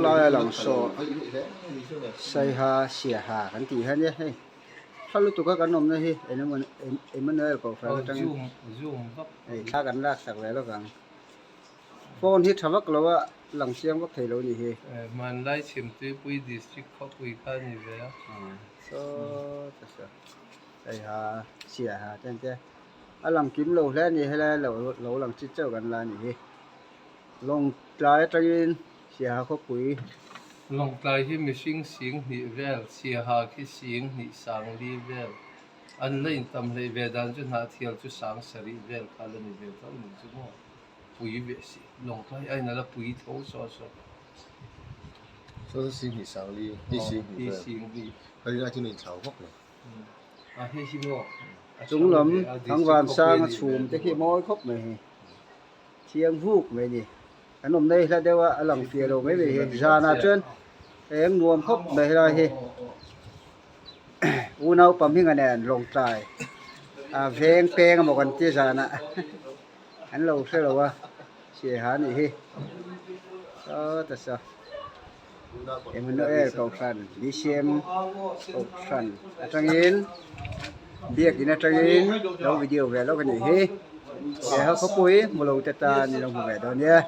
laia lang saw saiha siaha kan tih hian e hei hla lutuk a kan awmna hi Emmanuel kohhran atangin hei thla kan laksak ve lawk ang phone hi tha vak lo a lang chiang vak thei lo a ni hi. Hmanlai Chhimtuipui District khawpui kha a ni ve a. Saw ta saw saiha siaha te an tia. A lang kim lo hle a ni helai lo lo lang chit chauh kan la a nih hi Lawngtlai atangin Siaha khawpui. Lawngtlai hi mihring sing hnih vel, Siaha khi sing hnih sang li vel. An la intam hleih ve dan chu Hnahthial chu sang sarih vel kha la ni ve tho a ni chu maw? Pui ve si. Lawngtlai aiin a la pui tho saw saw. Saw saw sing hnih sang li, hi sing hnih vel. Hi sing hnih. Ka rin ai chu na inthlau vak lo. Chung lam thangvan sang a chhum te khi mawi khawp mai hi thiang vuk mai a ni an awm nei hla deuh a a lang fiah lo mai mai hi zanah chuan eng nuam khawp mai helai hi unau pahming a nen lawngtlai a veng peng emaw kan ti zanah an lo hre lo a siaha a nih hi saw ta saw. Emmanuel Kohhran BCM Kohhran atangin biakin atangin lo video ve lawk a nih hi he ho khawpui hmu lo te tan i lo hmu ve dawn nia.